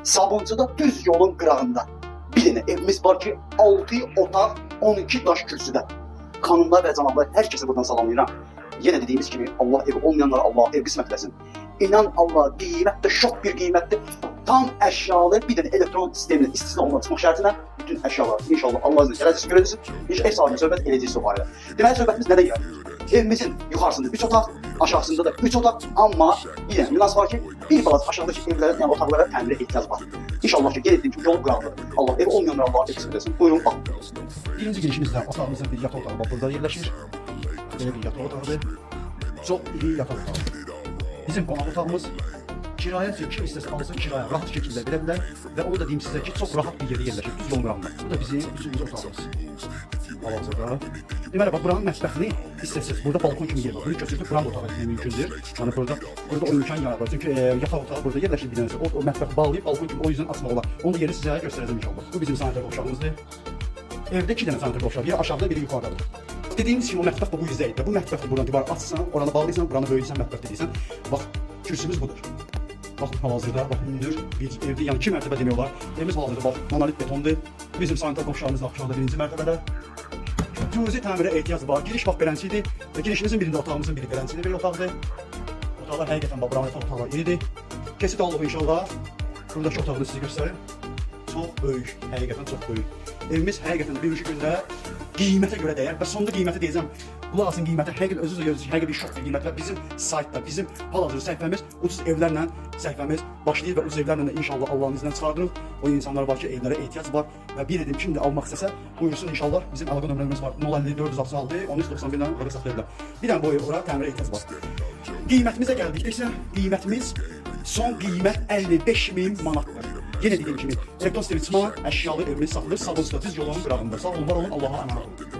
Sabunçuda düz yolun qırağında bir dənə evimiz var ki, 6 otaq, 12 daş kürsüdə. Xanımlar və cənablar, hər kəsi buradan salamlayıram. Yenə dediyimiz kimi Allah evi olmayanlara Allah ev qismət eləsin. İnan Allah, qiymət də şok bir qiymətdir. Tam əşyalı bir dənə elektron sisteminin istisna olmadan çıxmaq şərti ilə bütün əşyalar inşallah Allah izniyle gələcəksiniz, görəcəksiniz. Heç ev sahibinin söhbət eləyəcəksiniz o barədə. Deməli söhbətimiz nədən gəlir? Evimizin yuxarısında 3 otaq, aşağısında da 3 otaq, amma bir dənə nüans var ki, bir balaca aşağıdakı evlərə, yəni otaqlara təmirə ehtiyac var. İnşallah ki, yenə dediyim kimi yolun qırağındadır. Allah ev olmayanlara Allah ev qismət etsin. Buyurun, bax. Birinci girişimizdə otağımızın bir yataq otağı bax burada yerləşir. Belə bir yataq otağıdır. Çox iri yataq otağı. Bizim qonaq otağımız kirayə üçün kim istəsə alsın, kirayə rahat şəkildə verə bilər və onu da deyim sizə ki, çox rahat bir yerdə yerləşir, düz yolun qırağında. Bu da bizim üçüncü otağımız. Hal-hazırda. Deməli bax buranın mətbəxini istəsiniz burada balkon kimi yer var. Bunu köçürdük, buranı da otaq etmək mümkündür. Yəni burada o imkan yaradılır. Çünki yataq otağı burada yerləşir bir dənəsi. O mətbəx bağlayıb balkon kimi o yüzden açmaq olar. Onun da yerini sizə göstərəcəm inşallah. Bu bizim sanitar qovşağımızdır. Evdə iki dənə sanitar qovşağı, biri aşağıda, biri yuxarıdadır. Dediyimiz kimi o mətbəx də bu yüzdə idi. Bu mətbəx də buradan divar açsan, oranı bağlayırsan, buranı böyüdürsən, mətbəx deyirsən. Bax, kürsümüz budur. Bax, hal-hazırda, bax, hündür bir evdir, yəni iki mərtəbə demək olar. Evimiz hal-hazırda, bax, monolit betondur. Bizim sanitar qovşağımız da aşağıda birinci mərtəbədə. Cüzi təmirə ehtiyac var. Giriş bax beləncə idi. Və girişimizin birində otağımızın biri beləncə bir otaqdır. Otaqlar həqiqətən bax, buranın otaqlar iridir. Kesit alıq inşallah. Buradakı otağını sizə göstərim. Çox böyük, həqiqətən çox böyük. Evimiz həqiqətən bir gündə qiymətə görə dəyər və sonda qiyməti deyəcəm. Qulaq asın qiymətə, həqiqətən özünüz də görürsünüz, həqiqətən bir şok bir qiymət və bizim saytda, bizim hal-hazırda səhifəmiz ucuz evlərlə səhifəmiz başlayır və ucuz evlərlə də inşallah Allahın izni ilə çıxardırıq. O insanlar var ki, evlərə ehtiyac var və bir dedim kim də almaq istəsə buyursun inşallah. Bizim əlaqə nömrəmiz var 050 466 1391 ilə əlaqə saxlaya bilər. Bir dənə bu ev ora təmirə ehtiyac var. Qiymətimizə gəldikdə isə qiymətimiz son qiymət 55 min manatdır. Yenə dediyim kimi elektron sistemi çıxma, əşyalı evimiz satılır, Sabunçuda düz yolun qırağında. Sağ olun, var olun, Allaha əmanət olun.